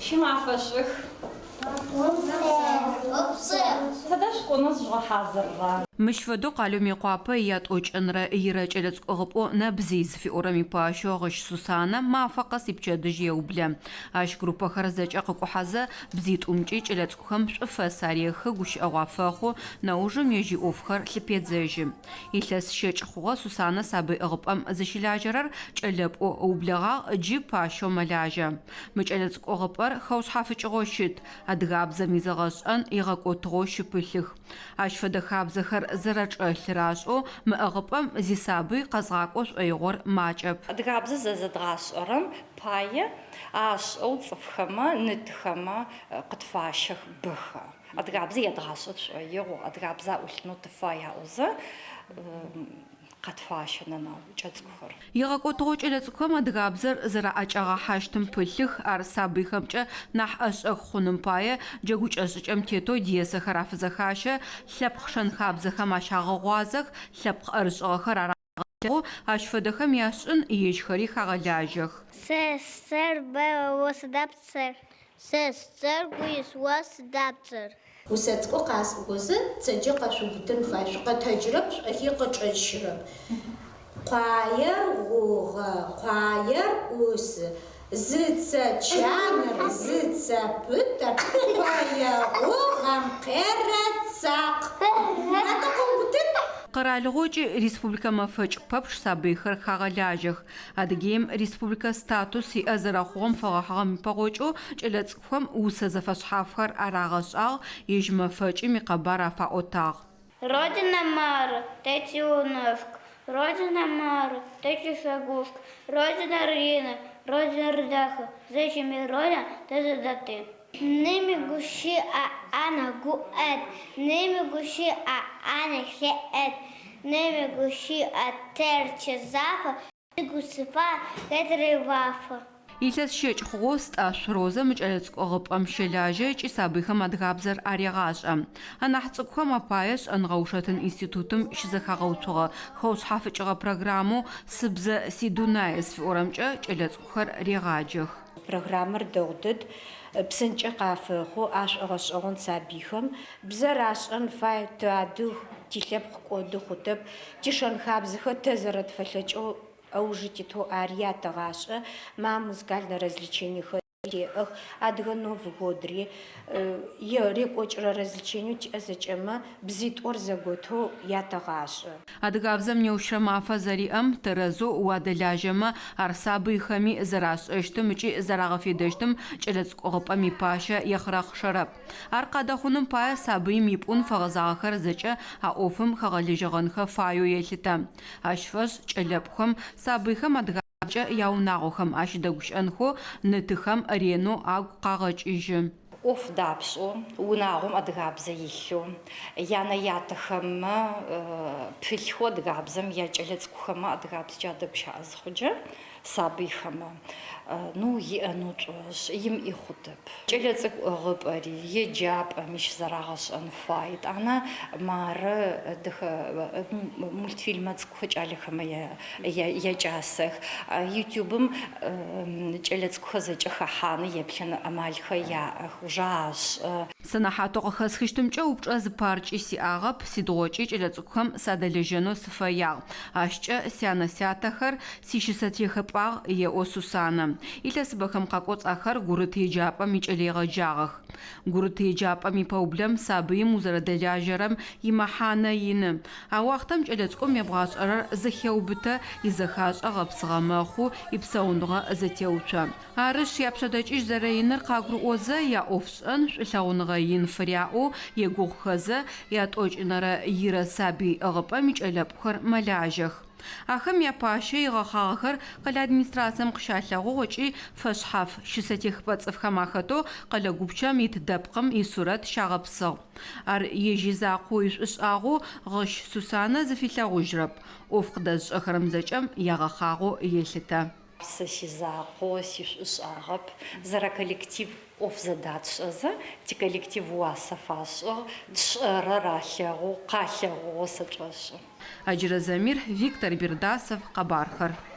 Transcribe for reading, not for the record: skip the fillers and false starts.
Шъуимафэ шӏух. Тыдэ шъукӏонэу зыжъугъэхьазырра? Мыщ фэдэу къалэу Мыекъуапэ иятӏокӏэнрэ ирэ кӏэлэцӏыкӏу ӏыгъыпӏэу Нэбзый зыфиӏорэм ипащэу Гъыщ Сусанэ мафэ къэс ипчэдыжь еублэ. Ащ группэхэр зэкӏэ къыкӏухьэзэ, бзитӏумкӏи кӏэлэцӏыкӏухэм шӏуфэс арехы, гущыӏэгъу афэхъу, нэужым ежь иӏофхэр лъыпедзэжьы. Илъэс щэкӏ хъугъэ Сусанэ сабый ӏыгъыпӏэм зыщылажьэрэр, кӏэлэпӏоу ыублэгъагъ, джы пащэу мэлажьэ. Мы кӏэлэцӏыкӏу ӏыгъыпӏэр хэушъхьафыкӏыгъэу щыт, адыгабзэм изэгъэшӏэн игъэкӏотыгъэу щыпылъых. Ащ фэдэ хабзэхэр зэрэчӏэлъыр ашӏэу мы ӏыгъыпӏэм зисабый къэзгъакӏо шӏоигъор макӏэп. Адыгабзэ зэзэдгъашӏэрэм пае ашӏэу цӏыфхэмэ, ны-тыхэмэ къытфащэх бэхэ. Адыгабзэ едгъашӏэ тшӏоигъу, адыгабзэ аӏулъынэу тыфай аӏозэ къэтфащэ нэнау кӏэцӏыкӏухэр. Игъэкӏотыгъэу кӏэлэцӏыкӏухэм адыгабзэр зэраӏэкӏагъэхьащтым пылъых, ар сабыйхэмкӏэ нахь ӏэшӏэх хъуным пае джэгукӏэ шӏыкӏэм тетэу десэхэр афызэхащэ, лъэпкъ шэн-хабзэхэм ащагъэгъуазэх, лъэпкъ ӏэрышӏыгъэхэр арагъэлъэгъу, ащ фэдэхэм яшӏын ежьхэри хагъэлажьэх. Сэ сцӏэр Бэллэ, о сыда пцӏэр? Сэ сцӏэр Гуис, о сыда пцӏэр? Усэ цӏыкӏу къасӏозэ, цэджэ къэшъуубытын фай, шъукъэтэджырэп, шъуӏэхи къычӏэщырэп. Къуаер гъугъэ, къуаер ӏусы, зыцэ чаныр, зыцэ пытэр, къое гъугъэм къерэцакъ. Адэ къыубытын? Къэралыгъо ыкӏи республикэ мэфэкӏ пэпчъ сабыйхэр хагъэлажьэх. Адыгеим республикэ статус иӏэ зэрэхъугъэм фэгъэхьыгъэм ипэгъокӏэу кӏэлэцӏыкӏухэм усэ зэфэшъхьафхэр арагъэшӏагъ, ежь мэфэкӏым икъэбар афаӏотагъ. Родина мары, тэ тиунэшк, Родина мары, тэ тищагушк, Родинэр ины, Родинэр дахэ, Зэкӏэми Родинэ тэ зэдэтый. Ным игущыӏэ ӏанэ гуӏэт, Ным игущыӏэ ӏанэ лъеӏэт, Ным игущыӏэ тэркӏэ зафэ, Тыгу сыфа, хэтри уафэ. Илъэс щэкӏ хъугъэу Стӏашъу Розэ мы кӏэлэцӏыкӏу ӏыгъыпӏэм щэлажьэ ыкӏи сабыйхэм адыгабзэр арегъашӏэ. Анахь цӏыкӏухэм апае шӏэныгъэ ушэтын институтым щызэхагъэуцогъэ хэушъхьафыкӏыгъэ программэу Сыбзэ сидунай зыфиӏорэмкӏэ кӏэлэцӏыкӏухэр регъаджэх. Программэр дэгъу дэд, псынкӏэ къафэхъу, ашӏогъэшӏэгъон сабыйхэм. Бзэр ашӏэн фай, тыадыг, тилъэпкъ кӏоды хъутэп, тишэн-хабзэхэр тэ зэрэтфэлъэкӏэу ыужы титэу ари ятэгъашӏэ, ма музыкальнэ развлечениехэр теӏэх, адыгэ Новый годри, е рекӏокӏырэ развлечениеу тиӏэ зэкӏэмэ бзитӏур зэготэу ятэгъашӏэ. Адыгабзэм неущрэ мафэ зэриӏэм тэрэзэу уадэлажьэмэ, ар сабыйхэми зэрашӏэщтым ыкӏи зэрагъэфедэщтым кӏэлэцӏыкӏу ӏыгъыпӏэм ипащэ ехъырэхъышэрэп. Ар къадэхъуным пае сабыим ипӏун фэгъэзагъэхэр зэкӏэ а ӏофым хэгъэлэжьэгъэнхэ фаеу елъытэ. Ащ фэшӏ кӏэлэпӏухэм сабыйхэм адыгабзэкӏэ яунагъохэм ащыдэгущыӏэнхэу ны-тыхэм ренэу агу къагъэкӏыжьы. ӏоф дапшӏэу, унагъом адыгабзэ илъэу, янэ-ятэхэмэ пылъхэу адыгабзэм, якӏэлэцӏыкӏухэмэ адыгабзэкӏэ адэгущыӏэ зыхъукӏэ, сабыйхэмэ, ну, иӏэнэу тшӏошӏы, имыӏи хъутэп. Кӏэлэцӏыкӏу ӏыгъыпӏэри, еджапӏэми щызэрагъэшӏэн фай. Етӏанэ мары дэхэ мультфильмэ цӏыкӏухэр кӏалэхэмэ якӏасэх. Ютубым кӏэлэцӏыкӏухэр зэкӏэ хэхьаны, еплъын амалхэр яӏэх, уже ашӏэ. Сэнэхьатэу къыхэсхыщтымкӏэ упчӏэ зыпаркӏи сиӏагъэп, сыдигъокӏи кӏэлэцӏыкӏухэм садэлэжьэнэу сыфэягъ. Ащкӏэ сянэ-сятэхэр сищысэтехэпӏагъ, еӏо Сусанэ. Илъэсыбэхэм къакӏоцӏ ахэр гурыт еджапӏэм икӏэлэегъэджагъэх. Гурыт еджапӏэм ипэублэм сабыим узэрэдэлажьэрэм имэхьанэ ины. А уахътэм кӏэлэцӏыкӏум ебгъашӏэрэр зыхеубытэ, изэхашӏэ гъэпсыгъэ мэхъу, ипсауныгъэ зэтеуцо. Арышъ, япшъэдэкӏыжь зэрэиныр къагурыӏозэ, яӏофшӏэн шӏулъэгъуныгъэ ин фыряӏэу егугъухэзэ, ятӏокӏынэрэ ирэ сабый ӏыгъыпӏэм икӏэлэпӏухэр мэлажьэх. Ахэм япащэ игъэхъагъэхэр къэлэ администрацием къыщалъэгъугъ ыкӏи фэшъхьаф щысэтехыпӏэ цӏыфхэм ахэтэу къэлэ гупчэм ит дэпкъым исурэт щагъэпсыгъ. Ар ежь изакъоу ишӏушӏагъэу Гъыщ Сусанэ зыфилъэгъужьырэп, ӏоф къыдэзышӏэхэрэм зэкӏэм ягъэхъагъэу елъытэ. Сэ сизакъоу сишӏушӏагъэп, зэрэколлектив ӏоф зэдатшӏэзэ, тиколлектив уасэ фашӏыгъ, тшӏэрэр алъэгъугъ, къалъэгъугъэу сэ тшӏошӏы. Аджырэ Замир, Виктор Бердасов, къэбархэр.